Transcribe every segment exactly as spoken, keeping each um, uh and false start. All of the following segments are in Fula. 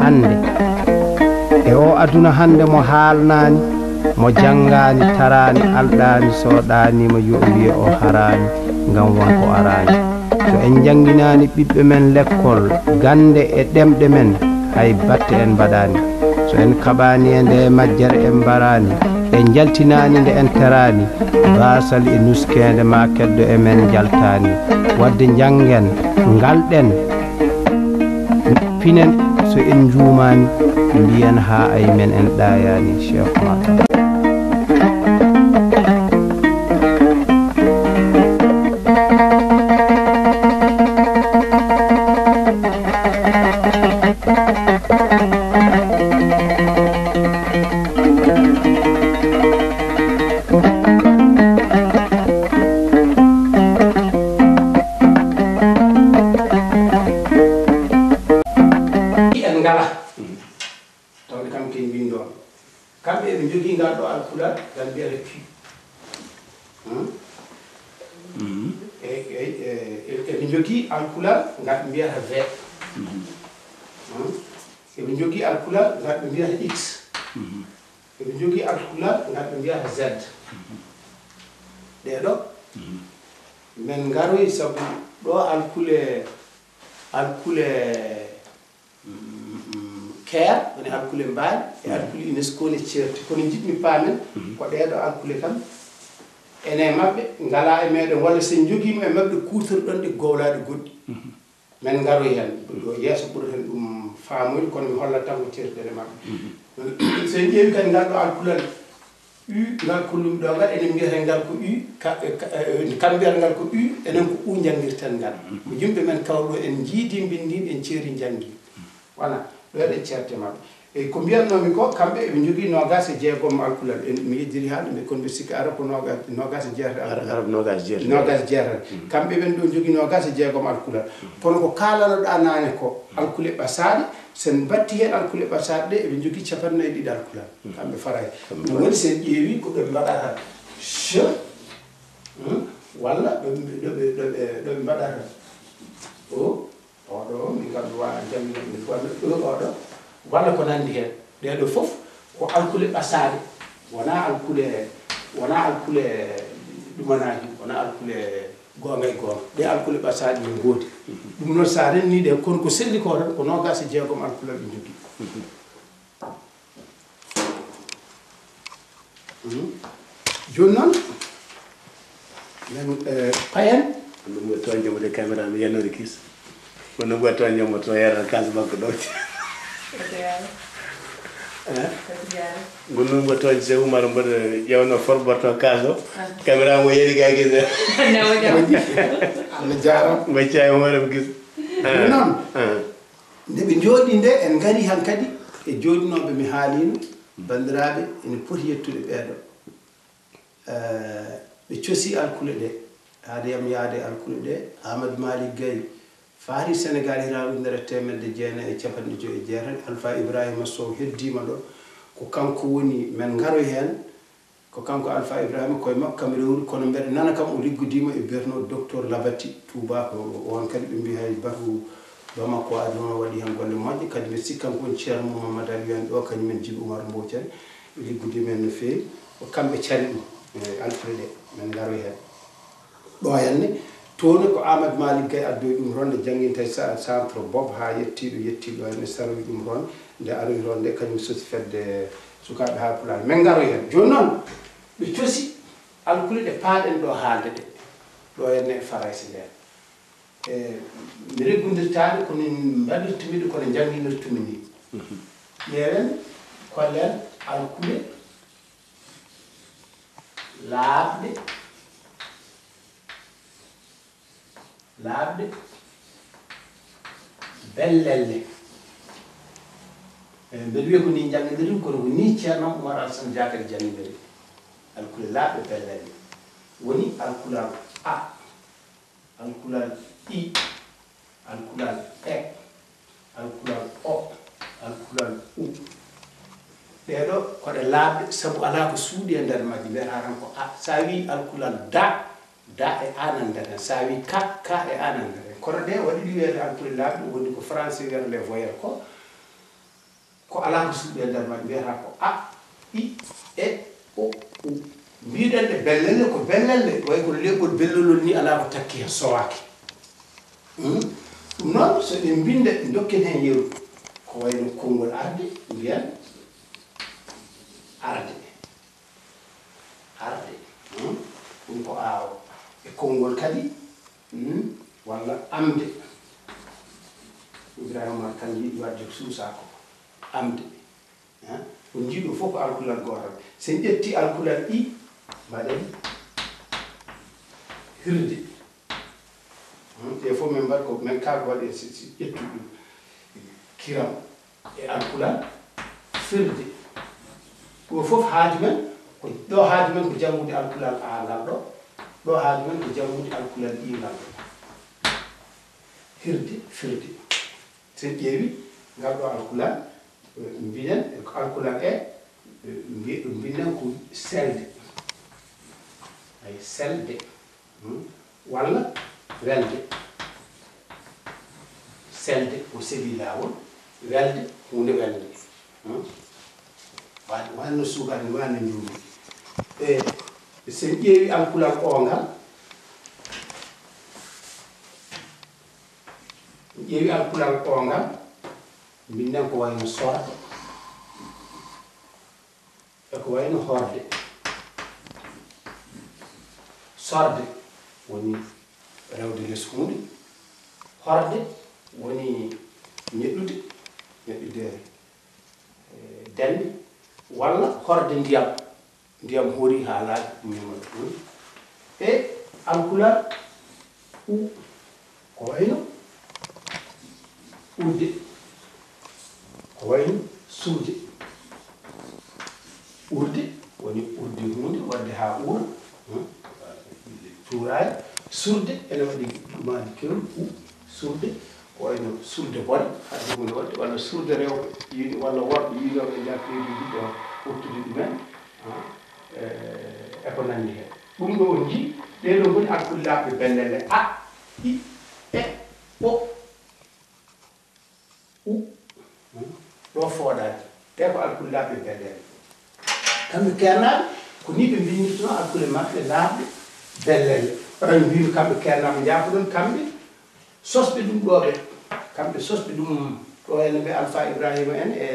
Hannde, e oo aduna hannde mo haalnaani, mo janngaani, taraani, alɗaani, soɗaaniima, yo o wiye o haraani, ngam won ko araani. So en njannginaani ɓiɓɓe men lekkol, gannde e ɗemɗe men, hay batte en mbaɗaani. So en kaɓaani e ndee majjere en mbaraani, en njaltinaani nde en teraani, baasal e nuskeende maa keddo e men njaltaani. Waɗde njanngen, ngalɗen, pinen, so en njuumaani, mbiyen haa ay men en ɗaayaani, Cheikh Oumar. En ngala. Tawde kam ken mbinndoo. Kamɓe eɓe njogii ngal ɗo alkulal, ngal mbiyata Q. Hmm? Mhm. E, e, e, e, eɓe njogii alkulal, ngal ɓe mbiyata V. Mhm. Hmm? Eɓe njogii alkulal, ngal ɓe mbiyata X. Mhm. Eɓe njogii alkulal, ngal ɓe mbiyata Z. Mhm. Ɗee ɗo, mhm, men ngaroyi sabu ɗo alkule, alkule, mm, mm, keer, woni alkule mbaali, e, mhm, alkule UNESCO ne ceerti. Kono njiɗmi paamen, mhm, ko ɗee ɗo alkule kam, ene maɓɓe, ngalaa e meɗen, walla so en njogiima e maɓɓe, kuutorɗon ɗi gowlaaɗi goɗɗi. Mhm. Men ngaroyi heen. Ɗo yeeso ɓurten ɗum faamude, kono mi hollat tan ko ceertuɗen e maɓɓe. Mhm. So en ƴeewi kadi ngal ɗo alkulal U, ngal kollumi ɗo ngal, enen mbiyata ngal ko U, ka-, ka-, eh, kamɓe mbiyata ngal ko U, enen ko U njanngirten ngal. Mhm. Ko yimɓe men kawɗo en njiidi mbinndi, en ceeri njanngi. Wona, ɗo eɗen ceerte maɓɓe. E ko mbiyatnoomi ko, kamɓe eɓe njogii noogaas e jeegom alkulal. En, mi yejjiri haalde, mbi-, kono mbiɗa sikki Arab ko noogaas, noogaas e jeetati alkulal. Arab noogaas e jeetati. Noogaas e jeetati. Mm. Kamɓe ɓen ɗo njogii noogaas e jeegom alkulal. Mm. Kono ko kaalanoɗaa naane ko, alkule ɓasaaɗe, so en mbaɗti heen alkule ɓasaaɗe ɗe, eɓe njogii cappanɗe nayi e ɗiɗi alkulal. Mm. Kamɓe Farayse. Kamɓe Farayse. Ɗum woni so en ƴeewi ko ɓe mbaɗata C, hmm, walla ɗo ɓe, ɗo ɓe, ɗo ɓe, ɗo ɓe mbaɗata O, Oɗo, min kam mi waawaa jannginande ɗum, walla ɗo, oɗo, walla ko nanndi heen. Ɗee ɗoo fof ko alkule ɓasaaɗe, wonaa alkule, wonaa alkule ɗumanaaji, wonaa alkule goonga e goonga. Ɗee alkule ɓasaaɗe no ngoodi. Ɗum noon, so a renndii ɗe, kono ko selli ko tan, ko noogaas e jeegom alkulal ɓe njogii. Mhm. Jooni noon, men, eh, payen. Ɗum ko toon jomude caméra mi yanoori kis. Kono ko toon jomo to yaran kaas makko ɗo. Ko to yaran. Eh? Ko to yaran. Ngonno ko toon se Umar mboɗo ƴewno forborto kaas o. Ah. Caméra mo yeeri ga gis. Newo jam. Allah jaaraama. Ngo caay hoore gis. Ɗum noon. Ah. Nde ɓe njooɗi nde, en ngari hankadi e jooɗinooɓe mi haaliino, banndiraaɓe, ene poti yettude ɓeeɗo. Eh, ɓe cosi alkule ɗe, haade yam yahde alkule ɗe, Amadou Malick Gaye, faati Senegal hitaande ujunere e teemedde jeenayi e cappanɗe joy e jeetati, Alpha Ibrahima Sow heddiima ɗo, ko kanko woni, men ngaroy heen, ko kanko Alpha Ibrahima, koye makko kam rewri, kono mbeɗa nana kam o liggodiima e biyetenoo Docteur Labati Touba, ko oon kadi ɓe mbiyi hay batu Bamako ari noon o waɗi heen golle moƴƴe, kadi mbeɗa sikki kanko woni ceerno mum Mamadou Aliou en ɗo, kañum en Jibi Oumar Mbow Thiel, ɓe liggodiima heen no feewi, ko kamɓe cari ɗum, e alkule ɗe, men ngaroy heen. Ɗo henne, toon ko Amadou Malick Gaye addoyi ɗum toon, nde jannginta e sa-, centre Bob haa yettii ɗo, yettii ɗo henne, saroyi ɗum toon, nde aroyi toon nde, kañum sosi fedde sukaaɓe Haalpulaar. Men ngaroy heen. Jooni noon, ɓe cosi alkule ɗe paaɗen ɗo haalde ɗe. Ɗo henne e Farayse nde. E, mi reggondirtaani, kono mbaɗirtumi ɗum, kono njannginirtumi ni. Mhm. Ƴeewen, kollen alkule laaɓɗe, laaɓɗe, bellelle. E, mbeɗa wiya ko ni njannginiri ɗum, kono ko ni Ceerno Umar Alsan Jaakari janngindiri. Alkule laaɓɗe, bellelle. Woni alkulal A, alkulal I, alkulal E, alkulal O, alkulal U. Ɗee ɗoo ko ɗe laaɓɗe, sabu alaa ko suuɗi e nder majji, mbiyata tan ko A. So a wii alkulal da, da e A nanndaten. So a wii ka, ka e A nanndaten. Kono ɗee waɗi ɗi wiyeede alkule laaɓɗe, woni ko Français wiyata les voyelles ko, ko alaa ko suuɗi e nder majje, mbiyata ko a, i, e, o, u. Mbiɗen ɗe bellelle, ko bellelle, way kono leeɓol bellolol ni alaa ko takki heen, sowaaki. Hmm? Ɗum noon, so ɗe mbinnde, dokken heen yeru. Ko wayno konngol arde, mbiyen arde. Arde. Hmm? Ɗum ko aawo. E konngol kadi, hmm? Walla amde. Ibrahima Umar Kan yiɗi waɗde ko suusaa ko. Amde. Hein? On njii ɗum fof ko alkulal gootal. So en ƴetti alkulal i, mbaɗen hirde. Hmm, ɗe fof min mbaɗ ko, min kaal ko waɗi si, si ƴettude ɗum. Kiram e alkulal firde. Ɗo fof haaju men ko, ɗo haaju men ko janngude alkulal a ngal ɗo. Ɗo haaju men ko janngude alkulal i ngal ɗo. Hirde, firde. So en ƴeewi ngal ɗo alkulal, eh, mbiɗen ko alkulal e, eh, mbi-, mbiɗen ko selde. Ay, selde. Hmm? Walla welde. Selde ko seli laawol, welde huunde welde. Hmm? Wa-, wanno suukaɓe ni, wanno njuumi. E so en ƴeewi alkulal o ngal, en ƴeewi alkulal o ngal, mbiɗen ko wayno sorde. E ko wayno horde. Sorde woni rewde les huunde. Horde woni ñeɗɗude, ñeɗɗude, eh, dande, walla horde ndiyam. Ndiyam hoori haa laaɓi, ɗum yumata ɗum. E alkulal u, ko wayno urde, ko wayno suude. Urde woni urde huunde, waɗde haa uura, hmm? Cuuraay. Surde ene waɗi ɗumaaji keewɗi, u, surde, ko wayno surde bone, haɗde huunde waɗde, walla surde rewɓe yiide, walla worɓe yiidooɓe njaafeeji, yiɗde ɓurtude ɗumen, ah, eh, e ko nanndi heen. Ɗum ɗo on njii, ɗee ɗoo ngoni alkullaaɓe bellelle a, i, e, o, u. Ɗo fooɗaani. Ɗee ko alkullaaɓe bellelle. Kamɓe keernaaɓe, ko nii ɓe mbinnirtunoo alkule maɓɓe laaɓɗe bellelle. Oɗon mbiimi kamɓe keernaaɓe, njaafoɗon kamɓe sosɓe ɗum ɗoo ɓe. Kamɓe sosɓe ɗum ɗoo en ɓe Alfaa Ibraahiima en e,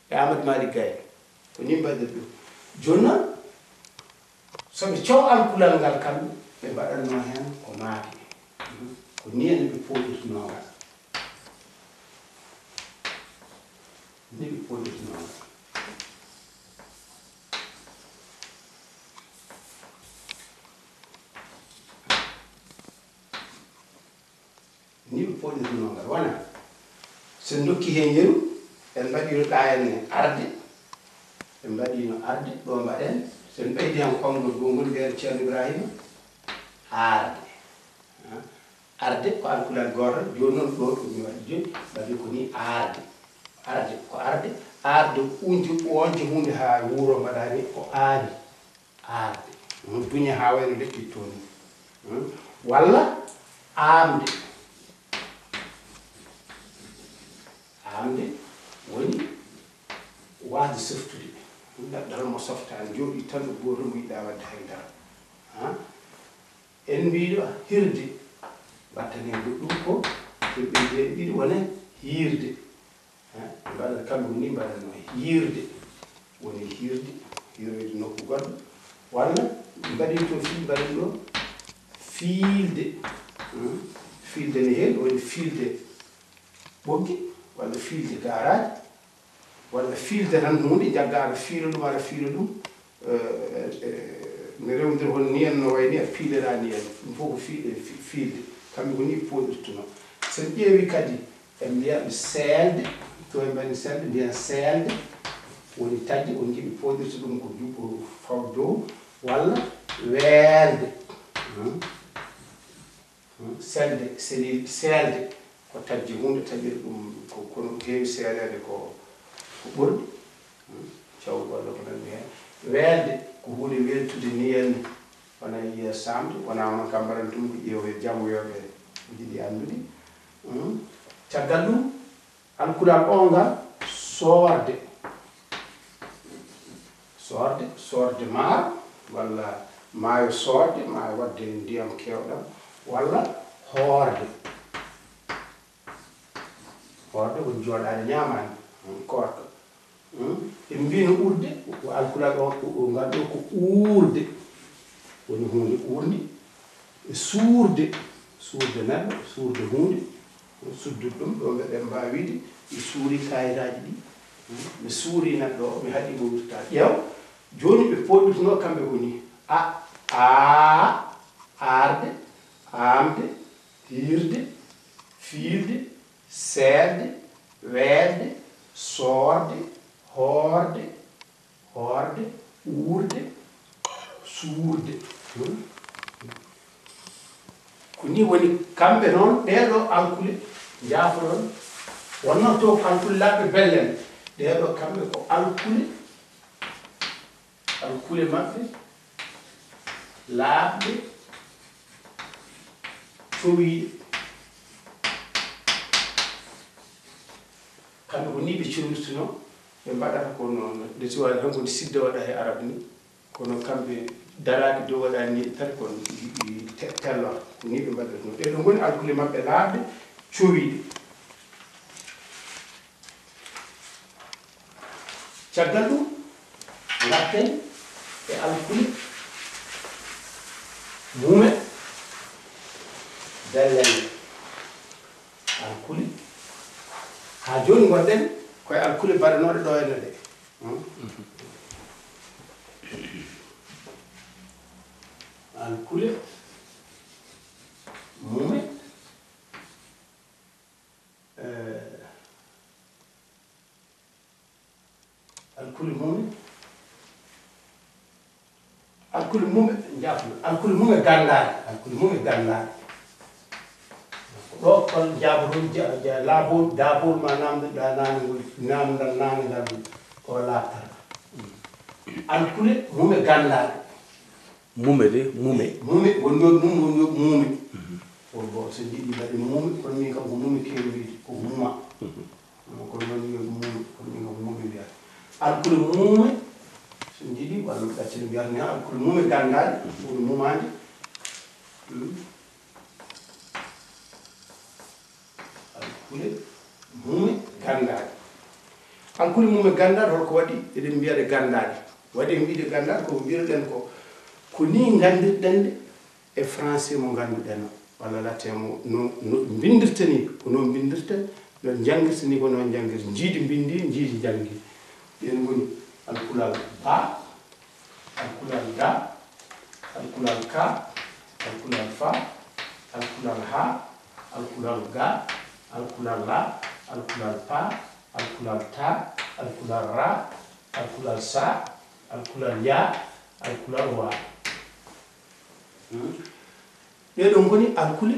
e Aamadu Maalik Gaye. Ko nii mbaɗir ɗum. Jooni noon, so ɓe coo alkulal ngal kam, ɓe mbaɗatnoo heen ko maaki. Ko nii ene ɓe pooɗirtunoo ngal. Nii ɓe pooɗirtunoo ngal. Ni ɓe pooɗirnoo ngal wona. So en ndokki heen yeru, en mbaɗiino ɗaayannde arde, en mbaɗiino arde, ɗo mbaɗen, so en ɓeydi heen konngol gongol mbiyen Ceerno Ibrahima, aarde. Ah, arde ko alkulal gootal, jooni noon ɗo ɗum mi waɗi jooni, mbaɗi ko ni aarde. Arde ko arde, aarde unje, wonje huunde haa wuuro mbaɗa ni ko aari. Aarde. Ɗum duña haa wayno leƴƴi toon ni. Hmm? Walla aamde. Aamde woni waasde softude. Neɗɗo tan mo softaani, jooɗii tan ɗo gooto mo yiɗaa waɗde hay dara. Ha? En mbiiɗo hirde. Battane goɗɗum ko, so ɓe jeeɗi ɗiɗi wona hiirde. Eh, mbaɗa kamɓe woni mbaɗatno yiirde, woni hiirde, hiiroyde nokku goɗɗo, walla mbaɗen to fii mbaɗen ɗo fiilde. Hmm? Fiilde ne heen woni fiilde ɓoggi, walla fiilde gaaraaji, walla fiilde tan huunde, njaggaa aɗa fiila ɗum, aɗa fiila ɗum, eh, eh, ne rewndira hono niyan no wayi ni a piileɗaa niyan. Ɗum fof ko fiiɗe, fi-, fiilde. Kamɓe ko ni ɓe pooɗirtunoo. So en ƴeewi kadi, en mbiya ɗum seelde, to en mbaɗi seelde, mbiyen seelde, woni taƴde, on njiɗi pooɗirta ɗum ko juɓɓo faw dow, walla weelde. Hmm? Hmm, selde, selil, seelde, ko taƴde huunde, taƴir ɗum ko, kono ko heewi seeleede ko, ko ɓorɗi. Hmm, caw walla ko nanndi heen. Weelde, ko huunde weeltude ni henne, wona yiya saamde, wona hono kambaral tum ko ƴeewoye jam weewɓe ko jiɗi anndude. Hmm, Caggal ɗum, alkulal o ngal soorde. Soorde, soorde maaro, walla maayo soorde, maayo waɗde ndiyam keewɗam, walla hoorde. Hoorde woni jooɗaade ñaamaani, koorka. Hmm? En mbiino uurde, ko alkulal o, o, o ngal ɗo ko uurde. Woni huunde uurde. E suurde, suurde neɗɗo, suurde huunde. Suddude ɗum, ɗo mbeɗen mbaawi wiide, mi suuri kaayitaaji ɗi. Hmm? Mi suuri neɗɗo o, mi haɗi mo wirta. Ƴeew, jooni ɓe pooɗirtunoo kamɓe ko nii. A, aa, aarde, aamde, hiirde, fiilde, seerde, weerde, soorde, hoorde, hoorde, uurde, suurde. Hmm? Ko nii woni kamɓe noon, ɗee ɗoo alkule, njaafoɗon, wonnoo to ko alkule laaɓɓe bellen. Ɗee ɗoo kamɓe ko alkule, alkule maɓɓe laaɓɗe, cowiiɗe. Kamɓe ko nii ɓe cowirtunoo, ɓe mbaɗata ko no, nde si waawi tan ko nde sidde waɗa he arab ni, kono kamɓe daraaki dow waɗa ni tan ko te-, tellor, ko nii ɓe mbaɗirtunoo. Ɗee ɗoo ngoni alkule maɓɓe laaɓɗe, cowiiɗe. Caggal ɗum, ngarten e alkule mume dallelle. Alkule. Haa jooni ngonɗen ko e alkule baɗanooɗe ɗo ene ɗe. Hmm? Alkule mume. Eh, alkule mume, alkule mume, njaafo, alkule mume ganndaari, alkule mume ganndaari. Ko ɗo kon njaafo ɗum ja-, ja-, laabol, daabol ma naamnde, ɗa naane ngol, naamndal naane ngal o laaɓtata. Alkule mume ganndaari. Mume de, mume. Mume, woni yo ɗum, woni yo muume. Mhm. Won bo, so njiɗi mbaɗi muume, kono min kam ko muume keewi wiyde, ko muuma. Mhm. Kono noon yo muume, kono min kam muume mbiyata. Alkule muume, so njiɗi, walla mi ɗacca no mbiyata ni, alkule muume ganndaari, mhm, woni muumaade. Hmm. Alkule mume ganndaari. Alkule mume ganndaari, holko waɗi eɗen mbiya ɗe ganndaari? Waɗi en mbiide ganndaari, ko mbiruɗen ko, ko nii nganndirɗen ɗe e français mo ngannduɗen o, walla latin mo, no, no mbinndirta nii, ko noon mbinndirta, no njanngirta nii, ko noon njanngirta. Njiidi mbinndi, njiidi njanngi. Ɗeen ngoni alkulal ba, alkulal da, alkulal ka, alkulal fa, alkulal ha, alkulal ga, alkulal la, alkulal pa, alkulal ta, alkulal ra, alkulal sa, alkulal ya, alkulal wa. Hmm? Ɗee ɗoo ngoni alkule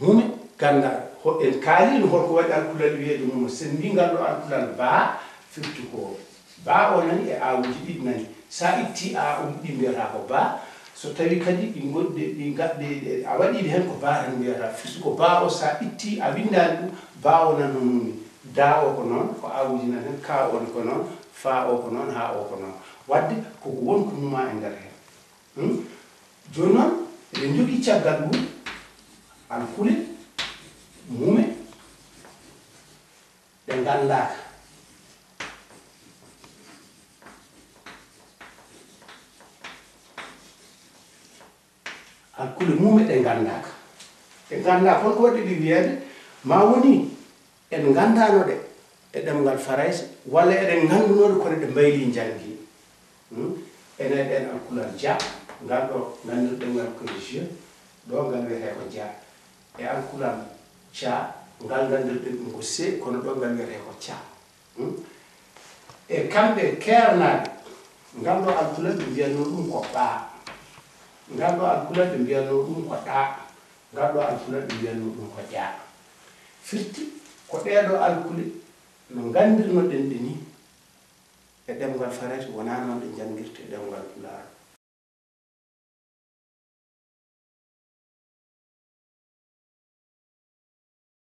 mume ganndaari. Ho-, en kaaliino holko waɗi alkulal wiyeede mume. So en mbii ngal ɗoo alkulal baa, firti ko baa o nani e aawuuji ɗiɗi nani. So a ittii a o ɗi mbiyata ko baa. So tawii kadi ɗi ngon-, ɗi, ɗi nga-, ɗi, ɗi, a waɗii ɗi heen ko baa tan mbiyata. Firti ko baa o, so a ittii a winndaani ɗum, baa o nan no mume. Daa o ko noon, ko aawuuji nan heen, kaa o ne ko noon, faa o ko noon, haa o ko noon. Waɗde koko won ko mumaa e nder heen. Hmm? Jooni noon, eɗen njogii caggal ɗum, alkule, mume, ɗe nganndaaka. Alkule mume ɗe nganndaaka. Ɗe nganndaaka, holko waɗi ɗi wiyeede? Ma woni, en nganndaano ɗe e ɗemngal Farayse, walla eɗen nganndunoo ɗe kono ɗe mbaylii njanngi. Hmm? Enen ɗen alkulal ja, ngal ɗo nganndirɗen ngal ko je, ɗo ngal wiyetee ko ja. E alkulal ca, ngal nganndirɗen ɗum ko se, kono ɗo ngal wiyetee ko ca. Hmm? E kamɓe keernaaɓe, ngal ɗo alkulal ɓe mbiyatnoo ɗum ko ɓaa. Ngal ɗo alkulal ɓe mbiyatnoo ɗum ko ɗaa. Ngal ɗo alkulal ɓe mbiyatnoo ɗum ko ƴaa. Firti ko ɗee ɗo alkule no nganndirnoɗen ɗe nii e ɗemngal Farayse, wonaa noon ɗe njanngirtee e ɗemngal Pulaar.